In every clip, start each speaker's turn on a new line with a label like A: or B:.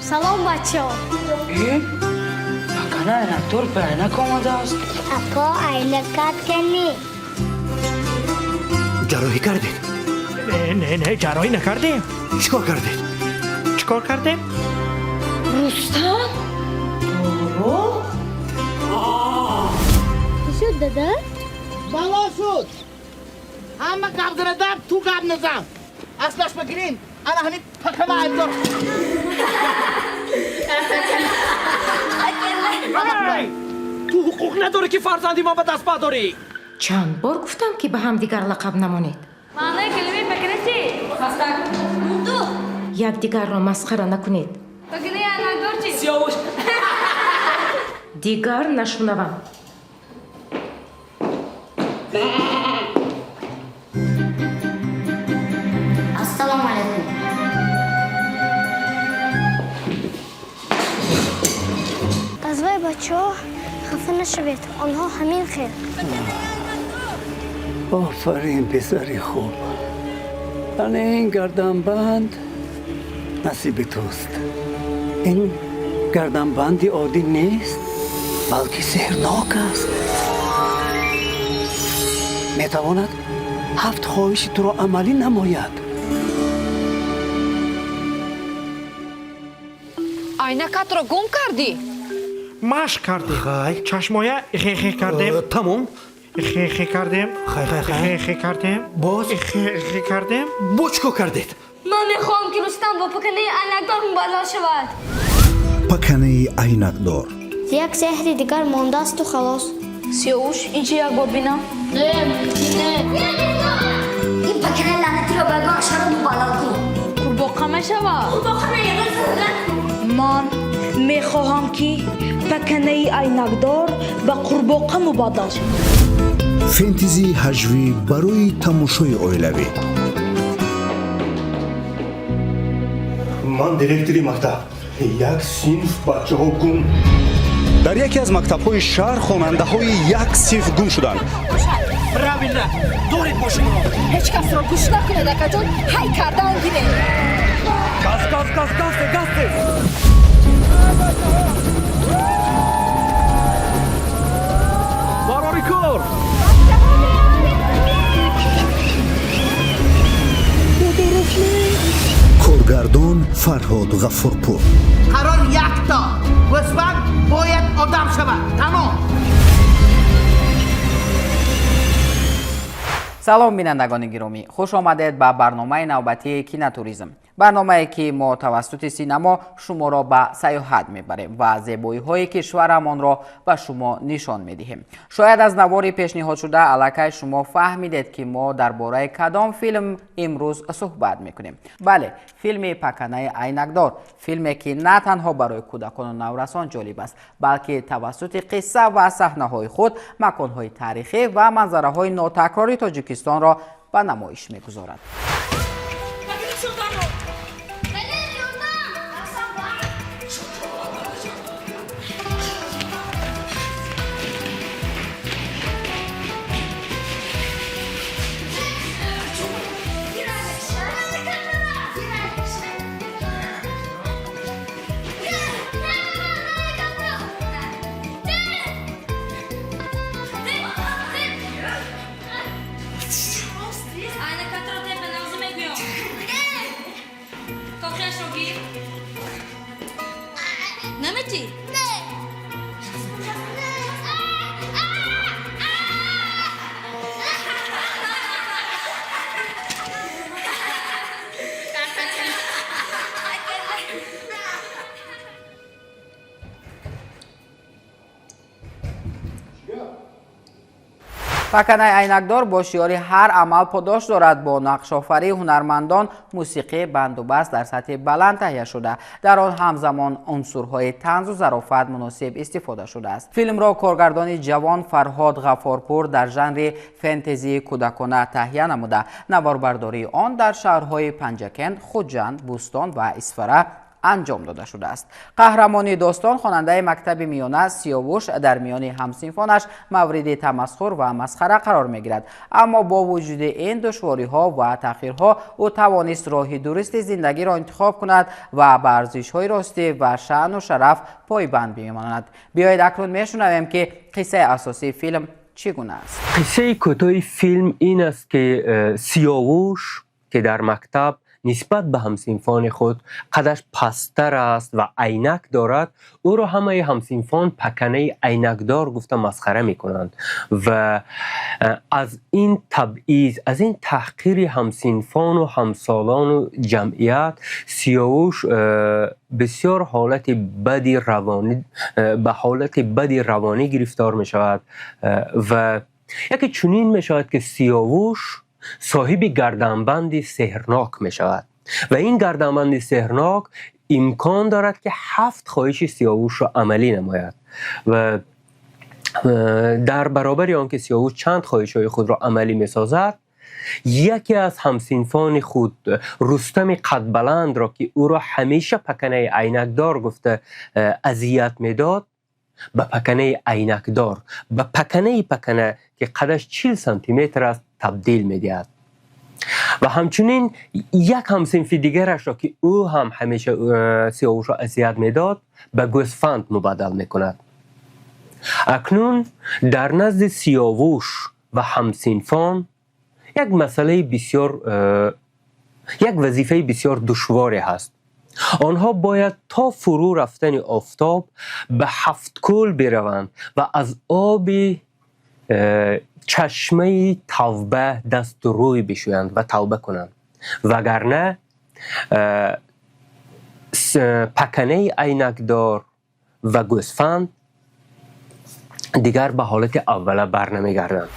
A: Салом, бачаҳо.
B: Пакана айнакдор ба айнак омадааст.
A: Ако, айнакат кани?
C: Ҷарроҳӣ кардед?
D: Не, не, не, ҷарроҳӣ накардем.
C: Чӣ кор кардед?
D: Чӣ кор кардем?
B: Рустам, Доро.
A: Чӣ шуд, дада?
E: Бало шуд. Ҳама гап занадам, ту гап назан. Аслаш бигирин, ана ҳамин пакана айбдор.
D: Ту ҳуқуқ надорӣ, ки фарзанди ман ба даст бардорӣ.
F: Чанд бор гуфтам, ки ба ҳамдигар лақаб намонед.
G: Маънои калимаи пакана чи? Хастак.
A: Мунду.
F: Якдигарро масхара накунед.
G: Паканаи айнакдор чи?
B: Сиёвуш.
F: Дигар нашунавам.
A: Ассалому алайкум. Аз вай, бачаҳо, хафа нашавед, онҳо ҳамин хел.
C: Офарин, писари хуб. Ана ин гарданбанд насиби туст. Ин гарданбанди оддӣ нест, балки сеҳрнок аст. Метавонад ҳафт хоҳиши туро амалӣ намояд.
G: Айнакатро гум кардӣ?
D: Машқ кардем.
C: Хай.
D: Чашмоя хе-хе кардем.
C: Тамом.
D: Хе-хе кардем.
C: Хай, хай, хай.
D: Хе-хе кардем.
C: Боз?
D: Хе-хе кардем.
C: Боз чӣ кор кардед?
G: Ман мехоҳам, ки Рустам бо паканаи айнакдор мубаддал шавад.
H: Паканаи айнакдор.
A: Як сеҳри дигар мондаасту халос.
G: Сиёвуш, инчи як бор бинам.
A: Не, не. Ин паканаи лаънатиро ба ягон ҳашара мубаддал кун.
G: Қурбоқа мешавад.
A: Қурбоқа не.
I: Ман мехоҳам, ки паканаи айнакдор ба қурбоқа мубаддал шавад.
H: Фэнтезии ҳаҷвӣ барои тамошои оилавӣ.
J: Ман директори мактаб. Як синф бачаҳо гум.
K: Дар яке аз мактабҳои шаҳр хонандаҳои як синф гум шуданд.
D: Правильно, доред мошинро.
G: Ҳеҷ касро гӯш накунед, акаҷон, ҳай кардан гиред.
C: Газ, газ, газ, газ, газ!
D: Барори кор.
H: Коргардон Фарҳод Ғафурпур.
E: Қарор якто: гӯсфанд бояд одам шавад, тамом.
L: Салом, бинандагони гиромӣ, хуш омадед ба барномаи навбатии Кинотуризм, барномае ки мо тавассути синамо шуморо ба сайёҳат мебарем ва зебоиҳои кишварамонро ба шумо нишон медиҳем. Шояд аз навори пешниҳодшуда аллакай шумо фаҳмидед, ки мо дар бораи кадом филм имрӯз суҳбат мекунем. Бале, филми Паканаи айнакдор, филме ки на танҳо барои кӯдакону наврасон ҷолиб аст, балки тавассути қисса ва саҳнаҳои худ маконҳои таърихӣ ва манзараҳои нотакрори Тоҷикистонро ба намоиш мегузорад.
G: Айнакатро тепа, навзу мегӯям. Кохиашро гир. Наметӣ?
L: Паканаи айнакдор бо шиёри «ҳар амал подош дорад» бо нақшофарии ҳунармандон, мусиқӣ, бандубаст дар сатҳи баланд таҳия шуда, дар он ҳамзамон унсурҳои танзу зарофат муносиб истифода шудааст. Филмро коргардони ҷавон Фарҳод Ғафорпур дар жанри фэнтезии кӯдакона таҳия намуда, наворбардории он дар шаҳрҳои Панҷакент, Хуҷанд, Бӯстон ва Исфара Анҷом дода шудааст. Қаҳрамони достон, хонандаи мактаби миёна Сиёвуш, дар миёни ҳамсинфонаш мавриди тамасхур ва масхара қарор мегирад. Аммо бо вуҷуди ин душвориҳо ва таъхирҳо ӯ тавонист роҳи дурусти зиндагиро интихоб кунад ва ба арзишҳои ростӣ ва шаъну шараф пойбанд бимонад. Биёед, акнун мешунавем, ки қиссаи асосии филм чӣ гуна аст.
M: Қиссаи кӯтоҳи филм ин аст, ки Сиёвуш, ки дар мактаб нисбат ба ҳамсинфони худ қадаш пасттар аст ва айнак дорад, ӯро ҳамаи ҳамсинфон паканаи айнакдор гуфта масхара мекунанд ва аз ин табъиз, аз ин таҳқири ҳамсинфону ҳамсолону ҷамъият Сиёвуш бисёр ҳолати бади равонӣ, ба ҳолати бади равонӣ гирифтор мешавад. Ва яке чунин мешавад, ки Сиёвуш соҳиби гарданбанди сеҳрнок мешавад ва ин гарданбанди сеҳрнок имкон дорад, ки ҳафт хоҳиши Сиёвушро амалӣ намояд. Ва дар баробари он ки Сиёвуш чанд хоҳишҳои худро амалӣ месозад, яке аз ҳамсинфони худ, Рустами қадбаландро, ки ӯро ҳамеша паканаи айнакдор гуфта азият медод, ба паканаи айнакдор, ба паканаи пакана, ки қадаш 40 сантиметр аст, табдил медиҳад. Ва ҳамчунин як ҳамсинфи дигарашро, ки ӯ ҳам ҳамеша Сиёвушро азият медод, ба гӯсфанд мубаддал мекунад. Акнун дар назди Сиёвуш ва ҳамсинфон як масъалаи бисёр, як вазифаи бисёр душворе ҳаст. Онҳо бояд то фурӯ рафтани офтоб ба Ҳафткӯл бираванд ва аз оби чашмаи тавба дасту рӯй бишӯянд ва тавба кунанд, вагарна паканаи айнакдор ва гӯсфанд дигар ба ҳолати аввала барнамегарданд.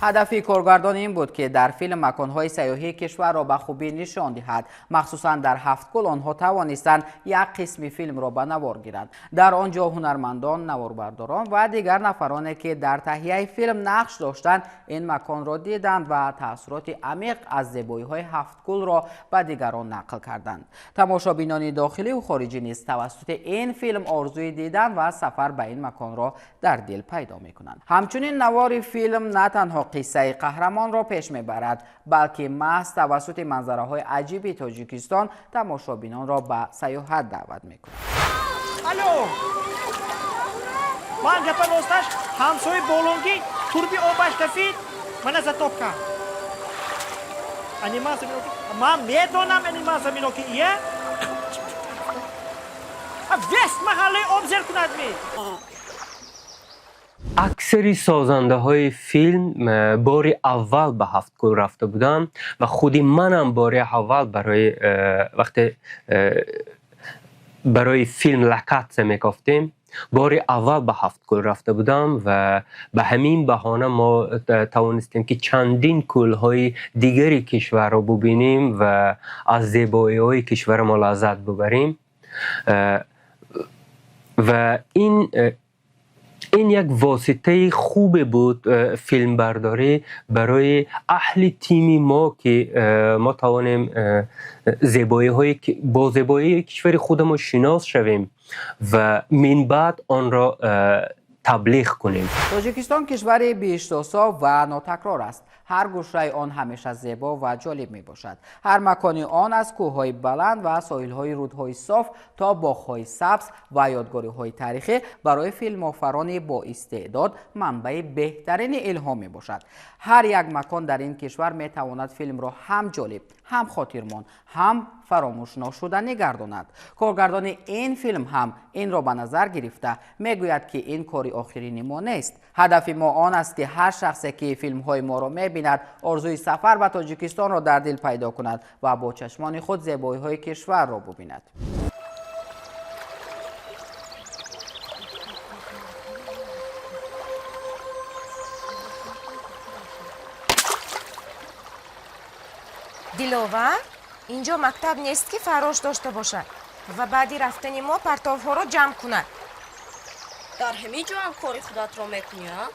L: Ҳадафи коргардон ин буд, ки дар филм маконҳои сайёҳии кишварро ба хубӣ нишон диҳад. Махсусан дар Ҳафткӯл онҳо тавонистанд як қисми филмро ба навор гиранд. Дар он ҷо ҳунармандон, наворбардорон ва дигар нафароне, ки дар таҳияи филм нақш доштанд, ин маконро диданд ва таассуроти амиқ аз зебоиҳои Ҳафткӯлро ба дигарон нақл карданд. Тамошобинони дохиливу хориҷӣ низ тавассути ин филм орзуи дидан ва сафар ба ин маконро дар дил пайдо мекунанд. Ҳамчунин навори филм на танҳо қиссаи қаҳрамонро пеш мебарад, балки маҳз тавассути манзараҳои аҷиби Тоҷикистон тамошобинонро ба сайёҳат даъват мекунад.
D: Алло, ман гапа росташ, ҳамсои болонгӣ турби обаш кафид, мана затопка. Ман медонам, аниман заминоки ия весь маҳаллаи об зер кунад ми.
M: Аксари созандаҳои филм бори аввал ба Ҳафткӯл рафта будам ва худи манам бори аввал барои вақте барои филм локатсия мекофтем, бори аввал ба Ҳафткӯл рафта будам ва ба ҳамин баҳона мо тавонистем, ки чандин кӯлҳои дигари кишварро бубинем ва аз зебоиҳои кишвари мо лаззат бубарем. Ва ин як воситаи хубе буд, филмбардорӣ, барои аҳли тими мо, ки мо тавонем зебоиҳои бо зебоии кишвари худамон шинос шавем ва минбаъд онро таблиғ кунем.
L: Тоҷикистон кишвари биҳиштосо ва нотакрор аст. Ҳар гӯшаи он ҳамеша зебо ва ҷолиб мебошад. Ҳар макони он, аз кӯҳҳои баланд ва соҳилҳои рӯдҳои соф то боғҳои сабз ва ёдгориҳои таърихӣ, барои филмофарони боистеъдод манбаи беҳтарини илҳом мебошад. Ҳар як макон дар ин кишвар метавонад филмро ҳам ҷолиб, ҳам хотирмон, ҳам фаромӯшношуданӣ гардонад. Коргардони ин филм ҳам инро ба назар гирифта мегӯяд, ки ин кори охирини мо нест. Ҳадафи мо он аст, ки ҳар шахсе, ки филмҳои моро мебинад, орзуи сафар ба Тоҷикистонро дар дил пайдо кунад ва бо чашмони худ зебоиҳои кишварро бубинад.
F: Диловар, инҷо мактаб нест, ки фаррош дошта бошад ва баъди рафтани мо партовҳоро ҷамъ кунад.
G: Дар ҳамин ҷо ҳам кори худатро мекунӣ, а?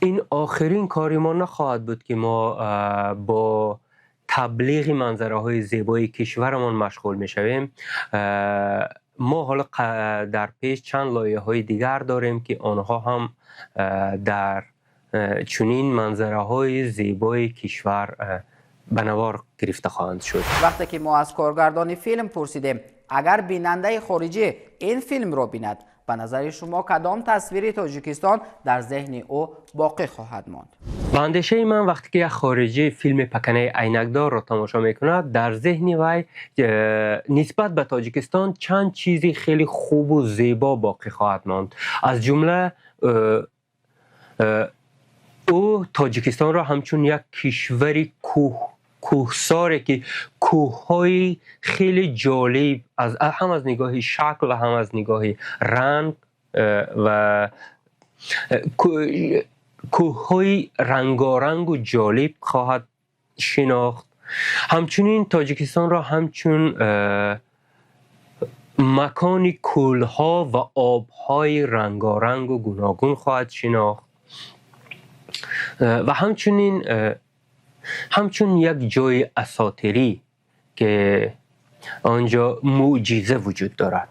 M: Ин охирин кори мо нахоҳад буд, ки мо бо таблиғи манзараҳои зебои кишварамон машғул мешавем, мо ҳоло дар пеш чанд лоиҳаҳои дигар дорем, ки онҳо ҳам дар чунин манзараҳои зебои кишвар ба навор гирифта хоҳанд шуд.
L: Вақте ки мо аз коргардони филм пурсидем, агар бинандаи хориҷӣ ин филмро бинад, ба назари шумо кадом тасвири Тоҷикистон дар зеҳни ӯ боқӣ хоҳад монд?
M: Ба андешаи ман, вақте ки як хориҷӣ филми Паканаи айнакдорро тамошо мекунад, дар зеҳни вай нисбат ба Тоҷикистон чанд чизи хеле хубу зебо боқӣ хоҳад монд. Аз ҷумла ӯ Тоҷикистонро ҳамчун як кишвари кӯҳсоре, ки кӯҳҳои хеле ҷолиб ҳам аз нигоҳи шакл ва ҳам аз нигоҳи ранг ва кӯҳҳои рангорангу ҷолиб хоҳад шинохт. Ҳамчунин Тоҷикистонро ҳамчун макони кӯлҳо ва обҳои рангорангу гуногун хоҳад шинохт ва ҳамчунин ҳамчун як ҷои асотирӣ, ки он ҷо мӯъҷиза вуҷуд дорад.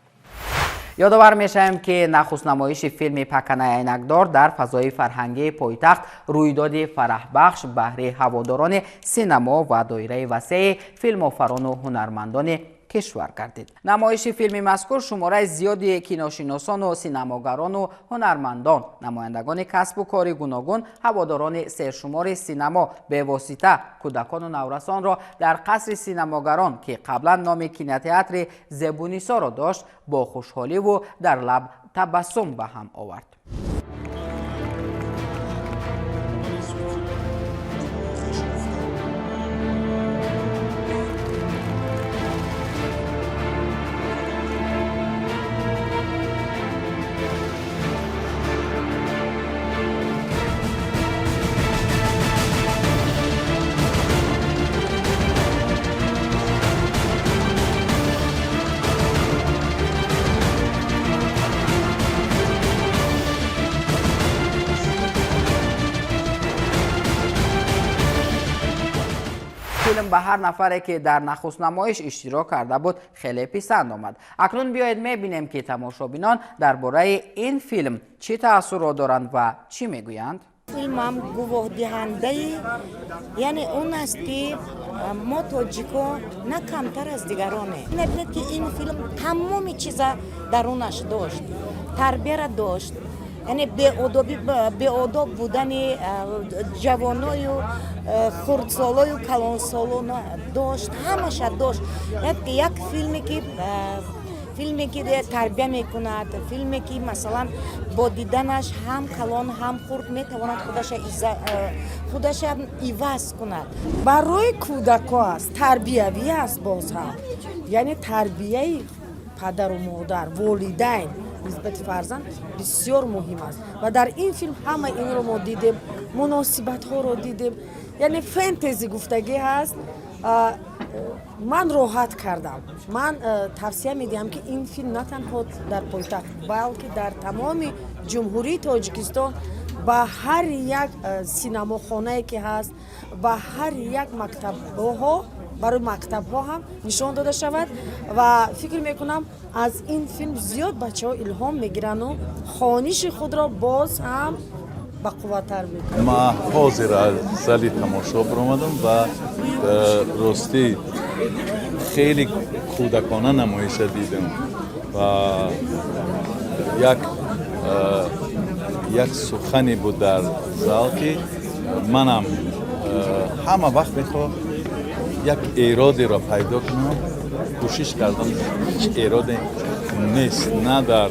L: Ёдовар мешавем, ки нахустнамоиши филми Паканаи айнакдор дар фазои фарҳангии пойтахт рӯйдоди фараҳбахш баҳри ҳаводорони синамо ва доираи васеи филмофарону ҳунармандони кишвар гардид. Намоиши филми мазкур шумораи зиёди киношиносону синамогарону ҳунармандон, намояндагони касбу кори гуногун, ҳаводорони сершумори синамо, бевосита кӯдакону наврасонро дар қасри синамогарон, ки қаблан номи кинотеатри Зебунисоро дошт, бо хушҳоливу дар лаб табассум ба ҳам овард. Филм ба ҳар нафаре, ки дар нахустнамоиш иштирок карда буд, хеле писанд омад. Акнун биёед мебинем, ки тамошобинон дар бораи ин филм чӣ таассурот доранд ва чӣ мегӯянд.
N: Филмам гувоҳдиҳандаи, яъне, он аст, ки мо тоҷико на камтар аз дигароне. Мебинед, ки ин филм тамоми чиза дарунаш дошт, тарбияра дошт, яъне беодоб будани ҷавоною хурдсолою калонсоло дошт, ҳамаша дошт. Як филме, ки тарбия мекунад, филме, ки, масалан, бо диданаш ҳам калон, ҳам хурд метавонад худаша иваз кунад.
O: Барои кӯдако аст, тарбиявӣ аст боз ҳам, яъне тарбияи падару модар, волидайн нисбати фарзанд бисёр муҳим аст ва дар ин филм ҳама инро мо дидем, муносибатҳоро дидем, яъне фэнтези гуфтагӣ ҳаст. Ман роҳат кардам. Ман тавсия медиҳам, ки ин филм на танҳо дар пойтахт, балки дар тамоми Ҷумҳурии Тоҷикистон ба ҳар як синамохонае ки ҳаст, ба ҳар як мактабҳо, барои мактабҳо ҳам нишон дода шавад ва фикр мекунам, аз ин филм зиёд бачаҳо илҳом мегирану хониши худро боз ҳам бақувваттар мекунанд.
P: Ман ҳозир аз зали тамошо баромадам ва ростӣ хеле кӯдакона намоиша дидам ва як сухане буд дар зал, ки манам ҳама вақт мехоҳ як эродеро пайдо кунам. Кӯшиш кардам, ҳеҷ эроде нест, на дар,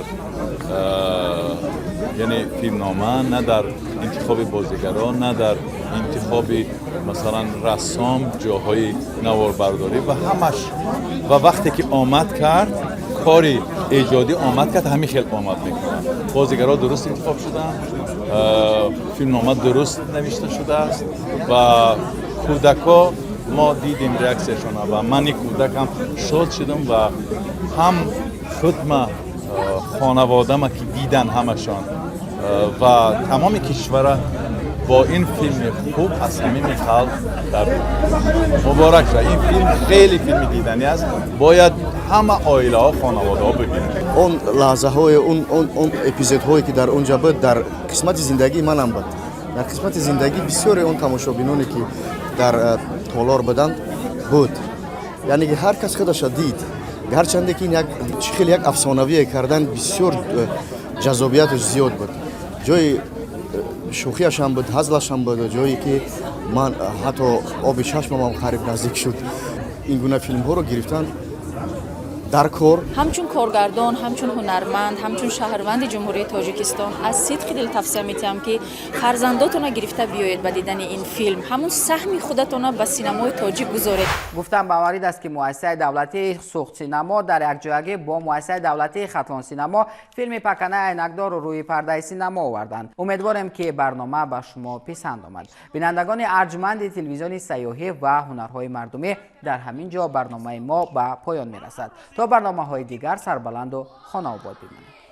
P: яъне, филмнома, на дар интихоби бозигарон, на дар интихоби, масалан, рассом, ҷоҳои наворбардорӣ ва ҳамаш. Ва вақте ки омад кард, кори эҷодӣ омад кард, ҳамин хел омад мекунад. Бозигарҳо дуруст интихоб шуданд, филмнома дуруст навишта шудааст ва кӯдакҳо, мо дидем реаксияшона ва мани кӯдакам шод шудам ва ҳам худма, хонаводама, ки дидан ҳамашон ва тамоми кишвара. Бо ин филми хуб аз самими қалб табрик. Муборак шавад. Ин филм хеле филми диданӣ аст, бояд ҳама оилаҳо, хонаводаҳо бибинанд.
Q: Он лаҳзаҳое, он эпизодҳое, ки дар он ҷа буд, дар қисмати зиндагии манам буд, дар қисмати зиндагии бисёре он тамошобиноне, ки дар толор буданд, буд. Яъне ки ҳар кас худаша дид. Гарчанде ки ин як чӣ хеле як афсонавие кардан, бисёр ҷаззобияташ зиёд буд. Ҷои шӯхиашам буд, ҳазлашам буд, ҷое ки ман ҳатто оби чашмамам қариб наздик шуд. Ин гуна филмҳоро гирифтан дар кор.
R: Ҳамчун коргардон, ҳамчун ҳунарманд, ҳамчун шаҳрванди Ҷумҳурии Тоҷикистон аз сидқи дил тавсия метиҳам, ки фарзандотона гирифта биёед ба дидани ин филм, ҳамун саҳми худатона ба синамои тоҷик гузоред.
L: Гуфтам ба маврид аст, ки муассисаи давлатии Суғд синамо дар якҷоягӣ бо муассисаи давлатии Хатлон синамо филми Паканаи айнакдорро рӯи пардаи синамо оварданд. Умедворем, ки барнома ба шумо писанд омад. Бинандагони арҷманди телевизиони сайёҳӣ ва ҳунарҳои мардумӣ, дар ҳамин ҷо барномаи мо ба поён мерасад. То барномаҳои дигар сарбаланду хонаобод бимонед.